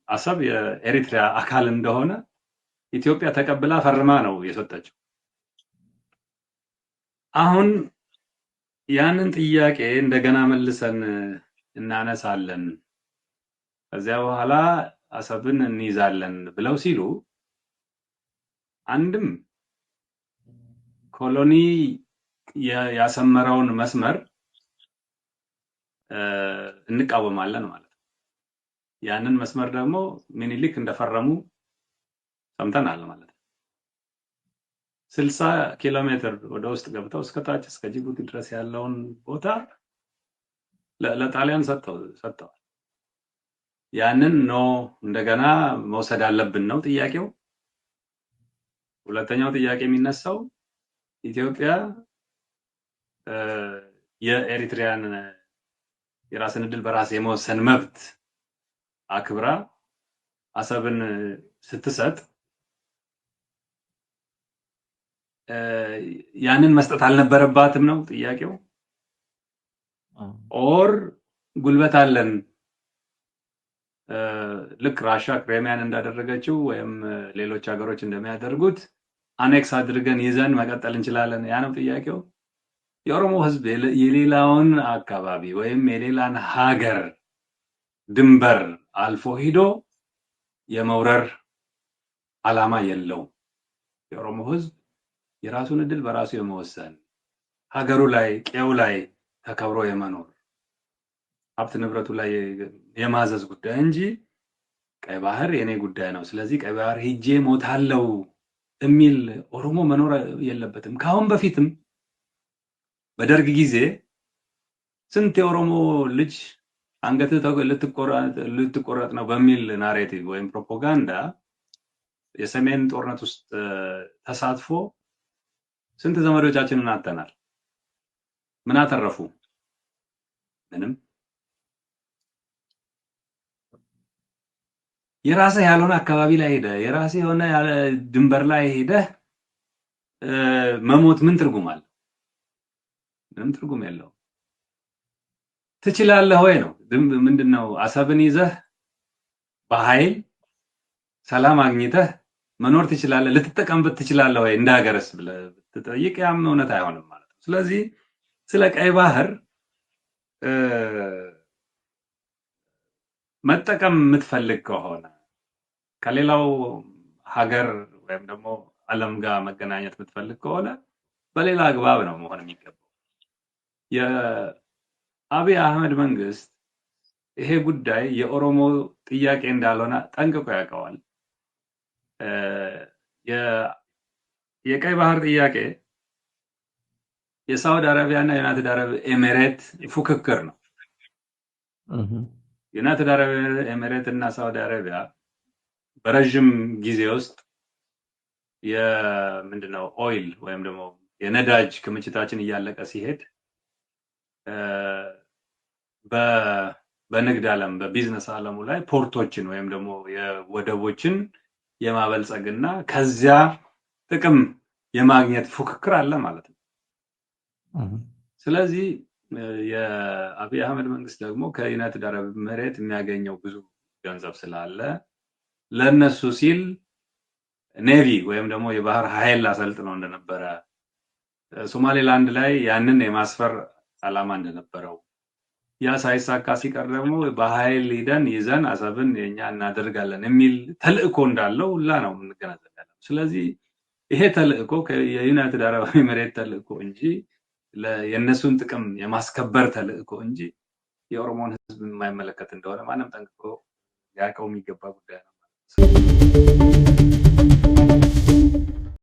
አሰብ የኤሪትሪያ አካል እንደሆነ ኢትዮጵያ ተቀብላ ፈርማ ነው የሰጠችው። አሁን ያንን ጥያቄ እንደገና መልሰን እናነሳለን፣ ከዚያ በኋላ አሰብን እንይዛለን ብለው ሲሉ አንድም colony ያሰመረውን መስመር እንቃወማለን ማለት ነው። ያንን መስመር ደግሞ ሚኒሊክ እንደፈረሙ ሰምተናል ማለት ነው። 60 ኪሎ ሜትር ወደ ውስጥ ገብተው እስከ ታች እስከ ጅቡቲ ድረስ ያለውን ቦታ ለጣሊያን ሰጥተዋል። ያንን no እንደገና መውሰድ አለብን ነው ጥያቄው። ሁለተኛው ጥያቄ የሚነሳው ኢትዮጵያ የኤሪትሪያን የራስን እድል በራስ የመወሰን መብት አክብራ አሰብን ስትሰጥ ያንን መስጠት አልነበረባትም ነው ጥያቄው። Or ጉልበት አለን፣ ልክ ራሻ ክሬሚያን እንዳደረገችው ወይም ሌሎች ሀገሮች እንደሚያደርጉት annex አድርገን ይዘን መቀጠል እንችላለን። ያ ነው ጥያቄው። የኦሮሞ ህዝብ የሌላውን አካባቢ ወይም የሌላን ሀገር ድንበር አልፎ ሂዶ የመውረር ዓላማ የለውም። የኦሮሞ ህዝብ የራሱን እድል በራሱ የመወሰን፣ ሀገሩ ላይ ቀዬው ላይ ተከብሮ የመኖር፣ ሀብት ንብረቱ ላይ የማዘዝ ጉዳይ እንጂ ቀይ ባህር የኔ ጉዳይ ነው፣ ስለዚህ ቀይ ባህር ሂጄ ሞታለው የሚል ኦሮሞ መኖር የለበትም። ከአሁን በፊትም በደርግ ጊዜ ስንት የኦሮሞ ልጅ አንገትህ ልትቆረጥ ነው በሚል narrative ወይም ፕሮፓጋንዳ የሰሜን ጦርነት ውስጥ ተሳትፎ ስንት ዘመዶቻችንን አጥተናል። ምን አተረፉ? ምንም። የራስህ ያልሆነ አካባቢ ላይ ሄደህ፣ የራስህ የሆነ ድንበር ላይ ሄደህ መሞት ምን ትርጉም አለው? ምንም ትርጉም የለውም። ትችላለህ ወይ ነው። ምንድነው አሰብን ይዘህ በኃይል ሰላም አግኝተህ መኖር ትችላለህ፣ ልትጠቀምበት ትችላለህ ወይ እንደ ሀገርስ ብለህ ብትጠይቅ ያም እውነት አይሆንም ማለት ነው። ስለዚህ ስለ ቀይ ባህር መጠቀም የምትፈልግ ከሆነ፣ ከሌላው ሀገር ወይም ደግሞ ዓለም ጋር መገናኘት የምትፈልግ ከሆነ በሌላ አግባብ ነው መሆን የሚገባው። የአብይ አህመድ መንግስት ይሄ ጉዳይ የኦሮሞ ጥያቄ እንዳልሆነ ጠንቅቆ ያውቀዋል። የቀይ ባህር ጥያቄ የሳውዲ አረቢያ እና የዩናይትድ አረብ ኤሚሬት ፉክክር ነው። ዩናይትድ አረብ ኤሚሬት እና ሳውዲ አረቢያ በረዥም ጊዜ ውስጥ የምንድነው oil ወይም ደግሞ የነዳጅ ክምችታችን እያለቀ ሲሄድ በንግድ ዓለም በቢዝነስ ዓለሙ ላይ port ኦችን ወይም ደግሞ የወደቦችን የማበልጸግና ከዚያ ጥቅም የማግኘት ፉክክር አለ ማለት ነው። ስለዚህ የአብይ አህመድ መንግስት ደግሞ ከዩናይትድ አረብ ኤሚሬት የሚያገኘው ብዙ ገንዘብ ስላለ ለእነሱ ሲል navy ወይም ደግሞ የባህር ኃይል አሰልጥኖ እንደነበረ፣ ሶማሌላንድ ላይ ያንን የማስፈር ዓላማ እንደነበረው፣ ያ ሳይሳካ ሲቀር ደግሞ በኃይል ሂደን ይዘን አሰብን የኛ እናደርጋለን የሚል ተልእኮ እንዳለው ሁላ ነው የምንገነዘብ ያለው። ስለዚህ ይሄ ተልእኮ የዩናይትድ አረብ ኤሚሬት ተልእኮ እንጂ፣ የእነሱን ጥቅም የማስከበር ተልእኮ እንጂ የኦሮሞን ህዝብ የማይመለከት እንደሆነ ማንም ጠንቅቆ ሊያውቀው የሚገባ ጉዳይ ነው።